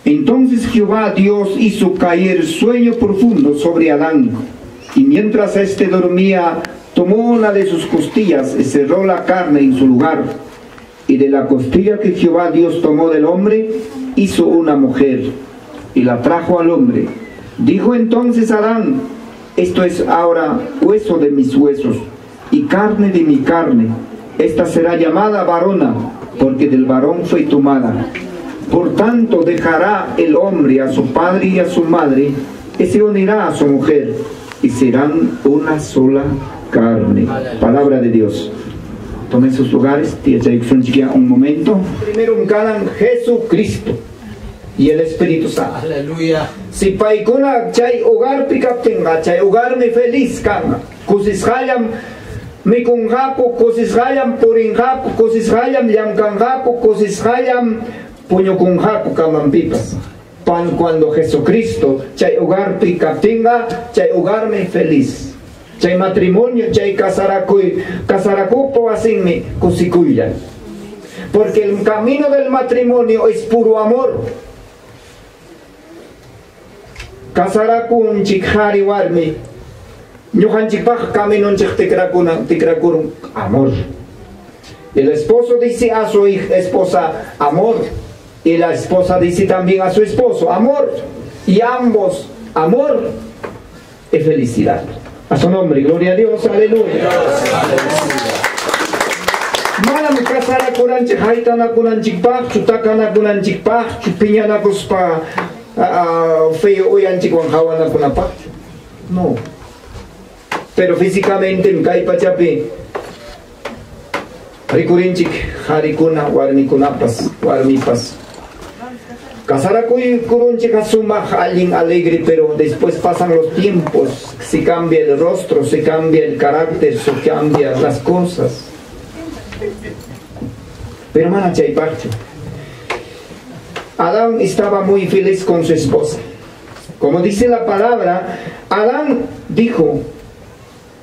Entonces Jehová Dios hizo caer sueño profundo sobre Adán, y mientras éste dormía, tomó una de sus costillas y cerró la carne en su lugar. Y de la costilla que Jehová Dios tomó del hombre, hizo una mujer, y la trajo al hombre. Dijo entonces Adán: esto es ahora hueso de mis huesos y carne de mi carne. Esta será llamada varona, porque del varón fue tomada. Por tanto dejará el hombre a su padre y a su madre, y se unirá a su mujer, y serán una sola carne. Palabra de Dios. Tomen sus lugares, tía un momento. Primero un calan Jesucristo y el Espíritu Santo. Aleluya. Si paikuna chay hogar pikaptinqa, chay hogarmi feliz kanqa. Kusisqallam mikunqaku, kusisqallam purinqaku, kusisqallam llamkanqaku, kusisqallam puñukunqaku kamanpipas. Pan cuando Jesucristo chay hogarpi kaptinqa, chay hogarmi feliz. Chay matrimonio, chay kasarakuy, kasarakupa wasinmi kusikuylla. Porque el camino del matrimonio es puro amor. Kasarakunchik qhari warmi, ñuqanchikpaq caminonchik tikrakurun amor. El esposo dice a su esposa amor, y la esposa dice también a su esposo amor, y ambos amor y felicidad. A su nombre, gloria a Dios, aleluya. Manam kasarakuranchik haytanakunanchikpaqchu, takanakunanchikpaqchu, piñanakuspa feo uyanchikwan hawanakunapaqchu. No. Pero físicamente kay pachapi rikurinchik harikuna warmikunapas, warmipas. Kasarakuykurunchik sumaq allin alegre, pero después pasan los tiempos, se cambia el rostro, se cambia el carácter, se cambian las cosas. Pero hermana chaypaqchu, Adán estaba muy feliz con su esposa. Como dice la palabra, Adán dijo: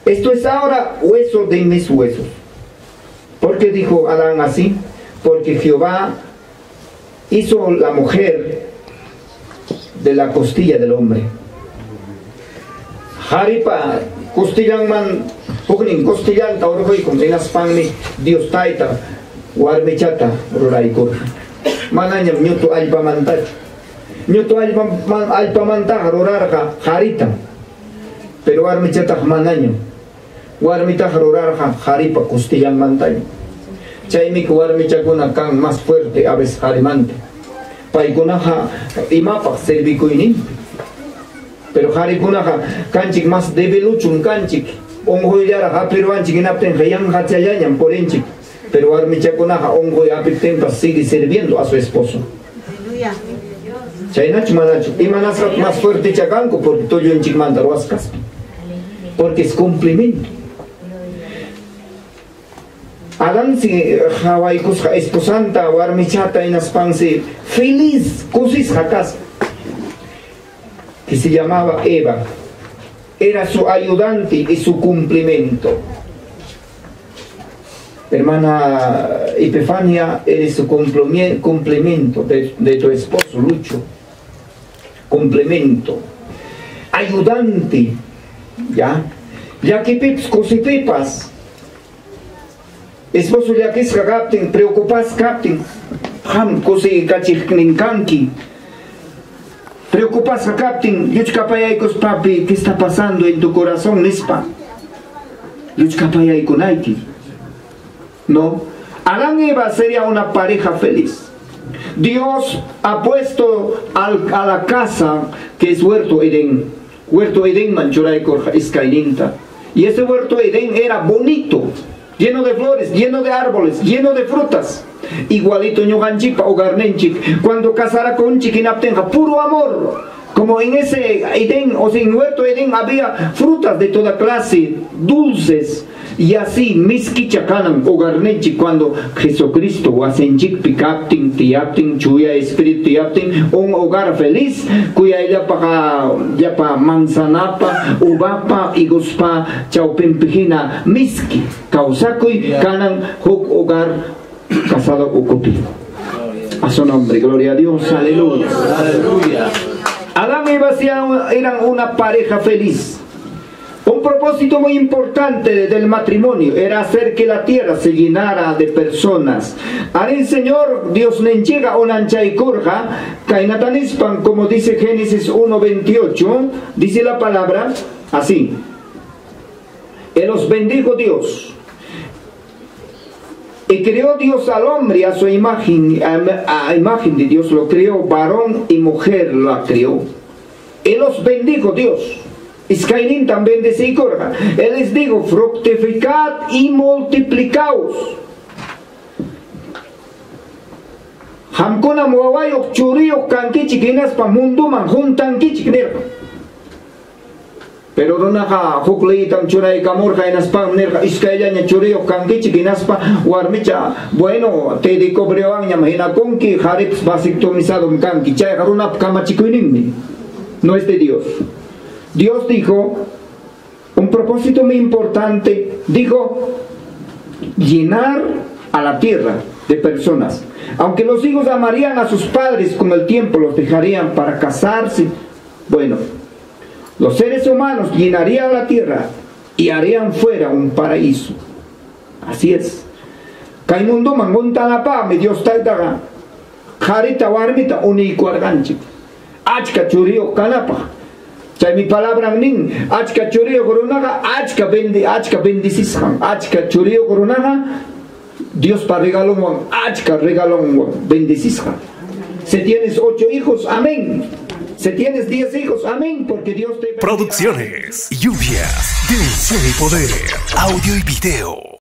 esto es ahora hueso de mis huesos. ¿Por qué dijo Adán así? Porque Jehová hizo la mujer de la costilla del hombre. Haripa costillanman huknin costillanta urquykum, hinaspanmi Dios tayta warmichata ruraykurqa. Manañam ñutu allpamantachu. Ñutu allpamantaqa rurarqa harita, pero warmichataq manañam. Warmitaqa rurarqa haripa costillanmantaña. Chaymi warmichakuna kan más fuerte a veces harimanta. Paykunaqa imapaq servikuyninpi. Pero harikunaqa kanchik más debiluchum kanchik. Unquyllaraqa hapirwanchik hinaptinqa yanqachallañam purinchik. Pero warmichakunaqa unquy hapiptinpas sigue sirviendo a su esposo. Chaynachu manachu. Imanasqa más fuerte chakanku porque tullunchikmanta ruwasqaspa. Porque es cumplimiento. Adán si hawaykusqa esposanta warmichata hinaspansi feliz kusisqa kasqa, que se llamaba Eva. Era su ayudante y su cumplimiento. Hermana Epifania, eres su complemento de tu esposo Lucho. Complemento, ayudante, ya. Llakipipas kusipipas. Esposo llakisqa kaptin, preocupasqa kaptin, qam kusikachiqnin kanki. Preocupasqa kaptin, lluchkapayaykuspapi, ¿qué está pasando en tu corazón? Nispa. Lluchkapayaykunayki. No. Adán y Eva sería una pareja feliz. Dios ha puesto a la casa que es huerto Edén. Huerto Edén manchuraykurqa iskayninta. Y ese huerto Edén era bonito, lleno de flores, lleno de árboles, lleno de frutas. Igualito ñuqanchikpa hogarninchik. Cuando kasarakunchik hinaptinqa puro amor. Como en ese Edén, o sea, en huerto Edén había frutas de toda clase, dulces. Y así miskicha kanan hogarninchik cuando Jesucristo wasinchikpi kaptin, tiyaptin, chuya espíritu tiyaptin, un hogar feliz, cuya llapa llapa manzanapa, uvapa, higospa, chawpinpi hina miski kawsakuy kanan huk hogar casado ukupi. A su nombre, gloria a Dios, aleluya. Aleluya. Adán y Eva eran una pareja feliz. Un propósito muy importante del matrimonio era hacer que la tierra se llenara de personas. Arin Señor Dios nenchega onanchaykurqa, kaynatanispan, como dice Génesis 1:28, dice la palabra así: Él los bendijo Dios. Y creó Dios al hombre a su imagen, a imagen de Dios lo creó, varón y mujer lo creó. Él los bendijo Dios. Iskaynin también bendecikorqa. Él les dijo: fructificad y multiplicaos. Qamkunam wawayuq churiyuq kankichik hinaspa munduman juntankichik nirqa. Pero runaqa huk leytam churaykamurqa hinaspam nirqa iskayllaña churiyuq kankichik hinaspa warmicha, bueno, te decobrewanñam hinakunki qharipas vasectomizadom kanki. Chayqa runap kamachikuyninmi, no es de Dios. Dios dijo un propósito muy importante, dijo llenar a la tierra de personas. Aunque los hijos amarían a sus padres, con el tiempo los dejarían para casarse. Bueno, los seres humanos llenarían la tierra y harían fuera un paraíso. Así es. Kay munduman huntanapaqmi Dios taytaqa qharita warmita uniykuwarqanchik. Achka churiyuq kanapaq. Chaymi palabran nin, achka churiyuq runaqa achka bendicisqan, achka churiyuq runaqa Diospa regalonwan, achka regalonwan bendicisqa. Si tienes 8 hijos, amén. Si tienes 10 hijos, amén, porque Dios te bendiga. Producciones, lluvias de unción y poder, audio y video.